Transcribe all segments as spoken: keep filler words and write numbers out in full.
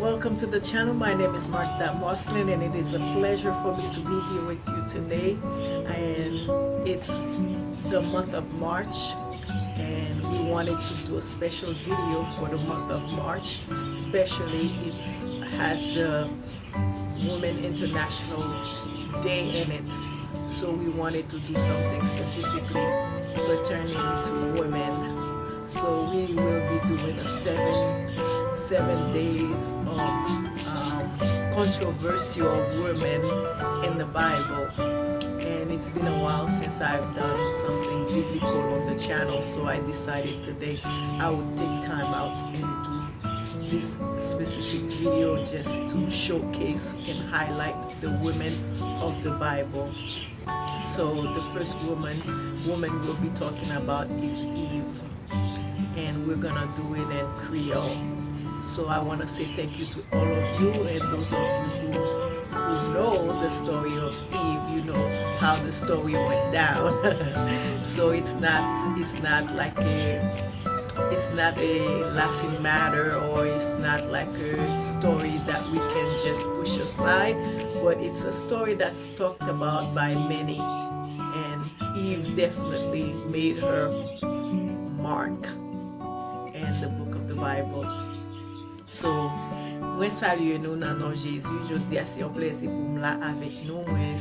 Welcome to the channel. My name is Martha Moslin, and it is a pleasure for me to be here with you today. And it's the month of March, and we wanted to do a special video for the month of March, especially it has the Women International Day in it. So we wanted to do something specifically pertaining to women. So we will be doing a seven seven days of um, controversial women in the Bible. And it's been a while since I've done something biblical on the channel, so I decided today I would take time out and do this specific video just to showcase and highlight the women of the Bible. So the first woman woman we'll be talking about is Eve, and we're gonna do it in Creole. So I want to say thank you to all of you, and those of you who, who know the story of Eve, you know how the story went down. So it's not it's not like a it's not a laughing matter, or it's not like a story that we can just push aside, but it's a story that's talked about by many, and Eve definitely made her mark in the book of the Bible. So, mwen salye nou nan non Jezi. Jodi a se yon plezi pou m la avèk nou. Mwen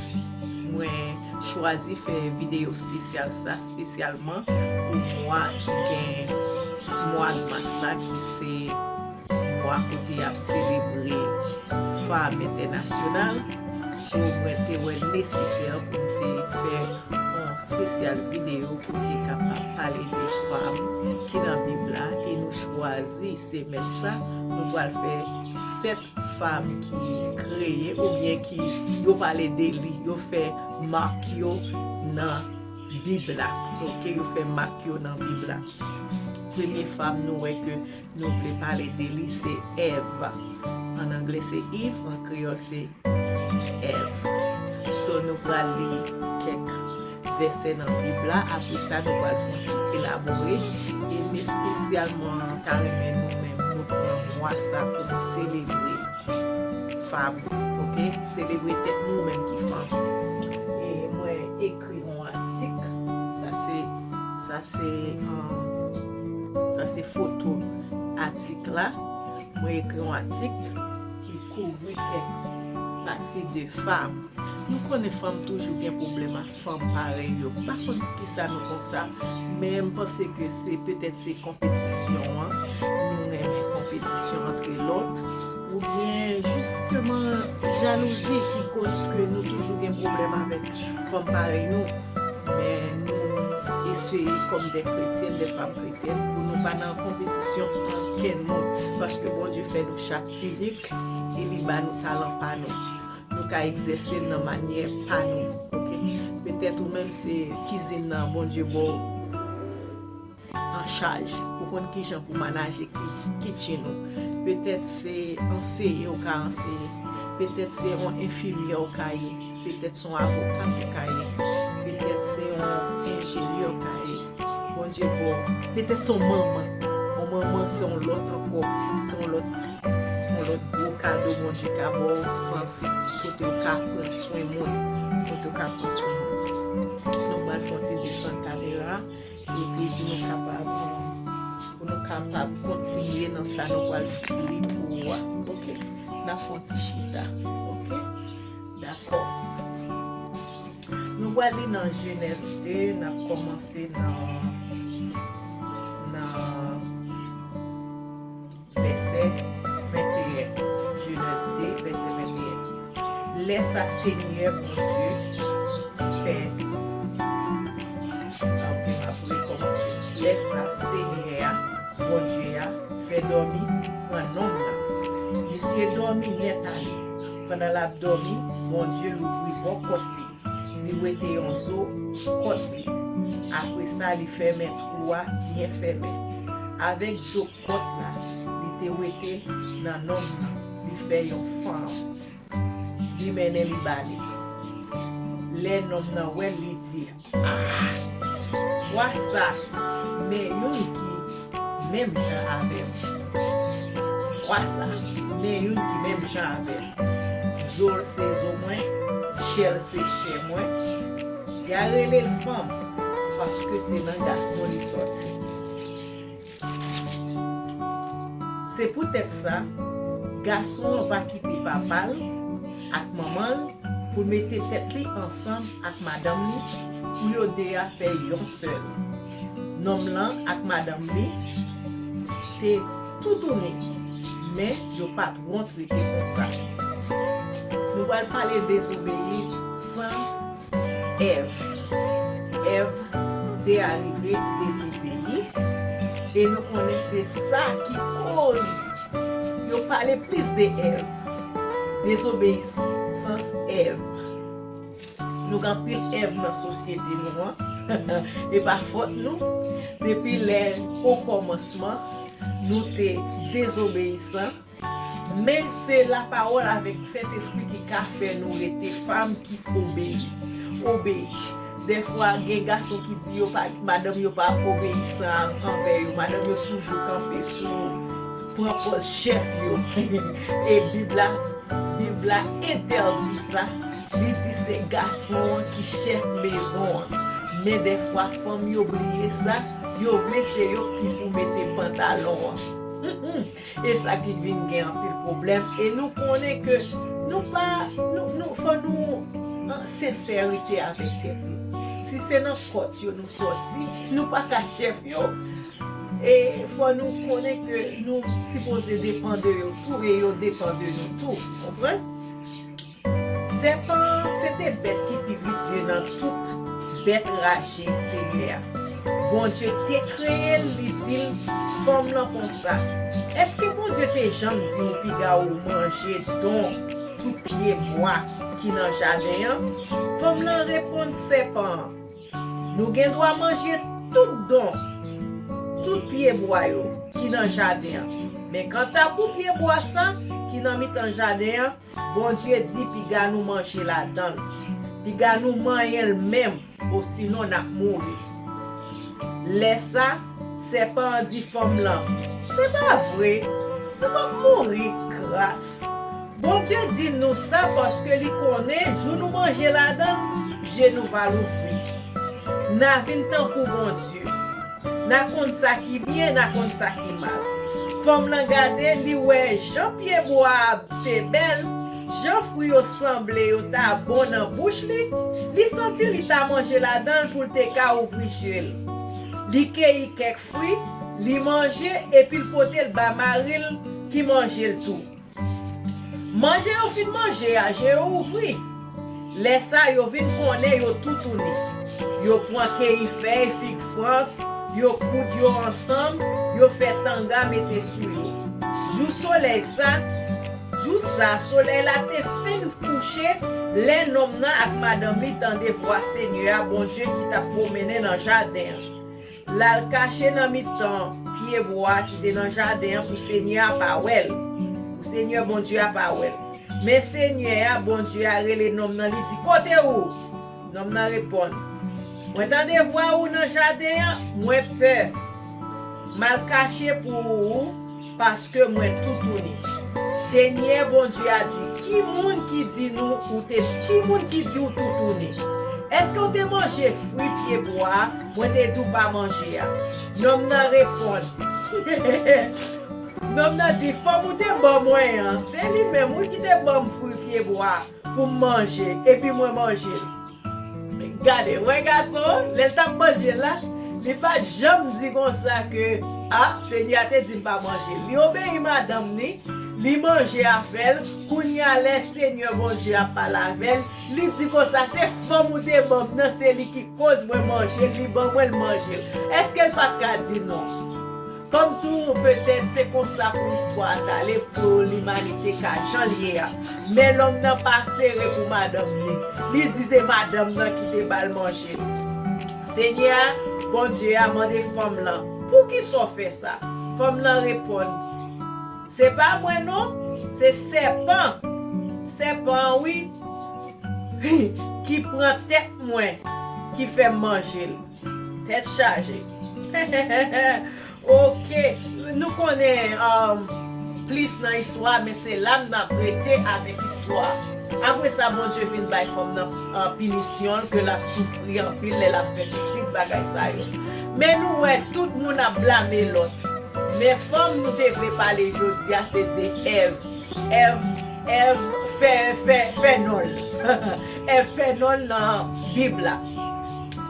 mwen chwazi fè videyo espesyal sa espesyalman pou mwa ki gen mwa mas la, ki se mwa kote y ap selebre fanm entènasyonal. So mwen te wè nesesè pou m te fè yon espesyal videyo pou te kapab pale de fanm ki nan Bib la, e nou chwazi semèn sa nou pral fè sèt fanm ki kreye oubyen ki yo pale de li, yo fè mak yo nan Bib la. Oke, yo fè mak yo nan Bib la. Premye fanm nou wè ke nou vle pale de li se Èv. An anglè se Eve, an kreyòl se Èv. So nou pral li kèk vèsè nan Bib la, apre sa nou pral fè yon ti elabore. E m espesyalman ta renmen nou menm nou pran mwa sa pou nou selebre fanm, oke? Selebre tèt nou menm ki fanm. E mwen ekri yon atik, sa se sa se um, sa se foto atik la. Mwen ekri yon atik ki kouvri kèk pati de fanm. Nou konnen fanm toujou gen pwoblèm ak fanm parèy yo. M pa konn poukisa nou konsa, men m panse ke se petèt se konpetisyon an. Nou renmen konpetisyon antre lòt, oubyen jisteman jalouzi ki koz ke nou toujou gen pwoblèm avèk fanm parèy nou. Men nou eseye kòm de kretyèn, de fanm kretyèn, pou nou pa nan konpetisyon ankenn moun, paske Bondye fè nou chak inik e li ba nou talan pa nou. Nou ka egzèse l nan manyè pa nou, oke? Petèt ou menm se kizin nan Bondye ba w an chaj, ou konn kijan pou manaje ki- kitchen ou. Petèt se anseye ou ka anseye. Petèt se yon enfimyè ou ka ye. Petèt se yon avoka ou ka ye. Petèt se yon enjenyè ou ka ye. Bondye ba w. Petèt se yon manman. Yon manman se yon lòt ankò. Se yon lòt yon lòt gwo kado Bondye ka ba w, sans kote w ka pran swen moun, kote w ka pran swen moun. Nou pral fè yon ti desann kamera, epi pou nou kapab, pou nou kapab kontinye nan sa nou pral li pou ou a. Oke? N ap fè yon ti chita. Oke? Dakò. Nou pral li nan Jenèz de, n ap kòmanse nan, nan vèsè venteyen. Jenèz de, vèsè venteyen. Lè sa, Senyè Bondye fè, ok, m ap rekòmanse. Lè sa, Senyè a, Bondye a, fè dòmi pran nonm nan. Misye dòmi nèt ale. Pandan l ap dòmi, Bondye louvri bò kòt li. Li wete yon zo kòt li. Apre sa, li fèmen twou a byen fèmen. Avèk zo kòt la, li te wete nan nonm nan, li fè yon fanm. Li mennen li ba li. Lè nonm nan wè l, li di, "Ah! Fwa sa, men youn ki menm jan avè m. Fwa sa, Men youn ki menm jan avè m. Zo l se zo mwen, chè l se chè mwen. Y a rele l fanm, paske se nan gason li sòti. Se poutèt sa, gason an va kite papa l ak manman l pou l mete tèt li ansanm ak madanm li, pou yo de a fè yon sèl. Nonm lan ak madanm li te toutouni, men yo pa t wont rete konsa. Nou pral pale dezobeyisan Èv. Èv te arive dezobeyi, e nou konnen se sa ki koz yo pale plis de Èv. Dezobeisans Èv. Nou gen anpil Èv nan sosyete nou an. E pa fòt nou. Depi lè okòmansman, nou te dezobeyisan. Men se lapawòl avèk Sentespri ki ka fè nou rete fanm ki obeyi. Obeyi. Dèfwa, gen gason ki di yo pa, madanm yo pa obeyisan anvè yo. Madanm yo toujou kanpe sou pran pòz chèf yo. E Bib la, Bib la entèdi sa. Li di se gason an ki chèf mezon an. Men dèfwa, fanm yo bliye sa. Yo vle se yo ki pou mete pantalon an. E sa ki vin gen anpil pwoblèm. E nou konnen ke nou pa, nou, nou, fò nou an sensète avèk tèt nou. Si se nan kòt yo nou sòti, nou pa ka chèf yo. E fò nou konnen ke nou sipoze depann de yo tou, e yo depann de nou tou. Konprann? Sèpan an se te bèt ki pi visye nan tout bèt raje Senyè a. Bondye te kreye l, li di l, fanm lan konsa, èske Bondye te janm di w piga w manje don tout pye bwa ki nan jaden an? Fanm lan reponn sèpan an, nou gen dwa manje tout don, tout pye bwa yo ki nan jaden an. Men kanta pou pye bwa sa ki nan mitan jaden an, Bondye di piga nou manje ladan l. Piga nou manyen l menm, osinon n ap mouri. Lè sa, sèpan an di fanm lan, se pa vre, nou p ap mouri, gras. Bondye di nou sa paske li konnen jou nou manje ladan l, je nou va louvri. N a vin tankou Bondye. N a konn sa ki byen, n a konn sa ki mal. Fanm lan gade, li wè jan pye bwa a te bèl, jan fwi yo sanble yo ta bon nan bouch li, li santi li ta manje ladan l pou l te ka ouvri je l. Li keyi kèk fwi, li manje, epi l pote l ba mari l ki manje l tou. Manje yo fin manje a, je yo ouvri. Lè sa yo vin konnen yo toutouni. Yo pran keyi fèy fig frans, yo koud yo ansanm, yo fè tanga mete sou yo. Jou solèy sa, jou sa, solèy la te fin kouche lè nonm nan ak madanm li tande vwa Senyè a, Bondye ki t ap pwomennen nan jaden an. L al kache nan mitan pye bwa ki te nan jaden an pou Senyè a pa wè l. Pou Senyè Bondye a pa wè l. Men Senyè a, Bondye a, rele nonm nan, li di, kote ou? Nonm nan reponn, mwen tande vwa ou nan jaden an, mwen pè. M al kache pou ou, paske mwen toutouni. Senyè Bondye a di, ki moun ki di nou ou te, ki moun ki di w toutouni? Èske w te manje fwi pye bwa a mwen te di w pa manje a? Nonm nan reponn, nonm nan di, fanm ou te ban mwen an, se li menm wi ki te ban m fwi pye bwa a pou m manje, epi mwen manje l. Gade, wè gason an, lè l t ap manje l la, li pa t janm di konsa ke, a, Senyè a te di m pa manje l. Li obeyi madanm ni, li manje afè l. Kounye a, lè Senyè Bondye ap pale avè l, li di konsa, se fanm ou te ban m nan, se li ki koz mwen manje l, li ban mwen l manje l. Èske l pa t ka di non? Kòm tou, petèt, se konsa pou istwa a t ale, pou limanite ka jan l ye a. Men lòm nan pa sere pou madanm li. Li di se madanm nan ki te ba l manje. Senyè a, Bondye a, mande fanm lan, poukisa w fè sa? Fanm lan reponn, se pa mwen non, se sèpan. Sèpan an, wi, ki pran tèt mwen, ki fè m manje l. Tèt chaje. Ok, nou konnen, um, plis nan istwa, men se la m ap rete avèk istwa. Apre sa, Bondye vin bay fanm nan an pinisyon l, ke l ap soufri anpil lè l ap fè pitit, bagay sa yo. Men nou wè, tout moun ap blame lòt. Men fanm nou te vle pale jodi a, se de Èv. Èv, Èv fè, fè, fè non l. Èv fè non l nan Bib la.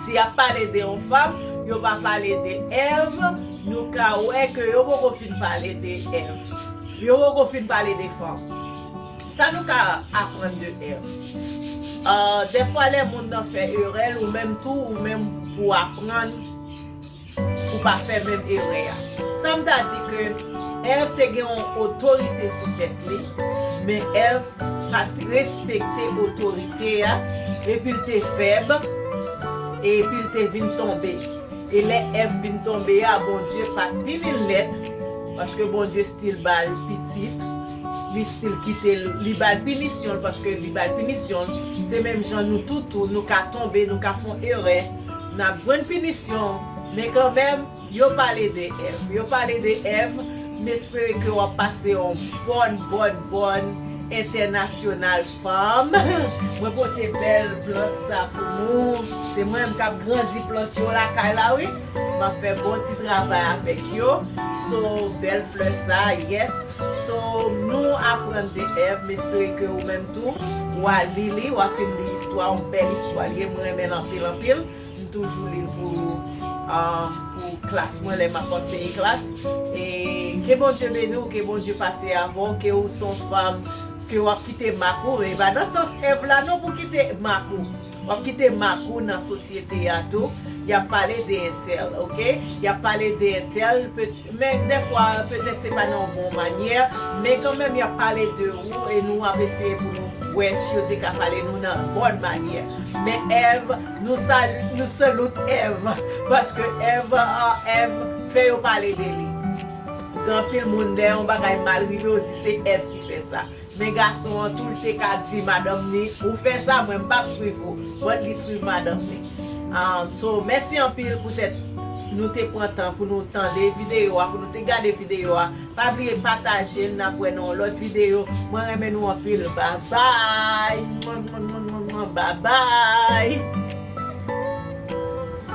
Si y ap pale de yon fanm, yo pa pale de Èv, nou ka wè ke yo poko fin pale de Èv. Yo poko fin pale de fanm. Sa nou ka aprann de Èv? Uh, dèfwa lè moun nan fè erè, ou menm tou, ou menm pou aprann, ou pa fè menm erè a. Sa m ta di ke Èv te gen yon otorite sou tèt li, men Èv pa t respekte otorite a, epi l te fèb, epi l te vin tonbe. E lè Èv vin tonbe a, Bondye pa t pini l nèt, paske Bondye still ba l pitit, li still kite l, li ba l pinisyon l, paske li ba l pinisyon l. Se menm jan nou tou, tou, nou ka tonbe, nou ka fè erè, n ap jwenn pinisyon, men kanmenm, yo pale de Èv. Yo pale de Èv, m espere ke w ap pase yon bòn, bòn, bòn entènasyonal fanm. Mwen pote bèl plant sa pou nou. Se mwen menm k ap grandi plant yo lakay la, wi. M ap fè bon ti travay avèk yo. So, bèl flè sa, yes. So, nou aprann de Èv. M espere ke ou menm tou, w a li li, w a fin li istwa, yon bèl istwa li ye. Mwen renmen l anpil, anpil. M toujou li l pou, ah, pou klas mwen lè m ap anseye klas. E ke Bondye beni w, ke Bondye pase avè w, ke ou se yon fanm, ke w ap kite mak ou. E pa nan sans Èv la non pou kite mak ou. W ap kite mak ou nan sosyete a tou. Y ap pale de entèl, oke? Y ap pale de entèl, pe-, men dèfwa, petèt se pa nan yon bon manyè, men kanmenm y ap pale de ou e nou ap eseye pou nou wè si yo te ka pale nou nan bòn manyè. Men Èv, nou sal-, nou salute Èv, paske Èv, ah, Èv fè yo pale de li. Gen anpil moun, lè yon bagay mal rive, yo di se Èv ki fè sa. Men gason an tou, l te ka di madanm ni, ou fè sa, mwen m p ap swiv ou. But li swiv madanm ni. Um, so, mèsi anpil poutèt nou te pran tan pou nou tande videyo a, pou nou te gade videyo a. Pa bliye pataje l, n ap wè nan yon lòt videyo. Mwen renmen nou anpil. Babay. Babay.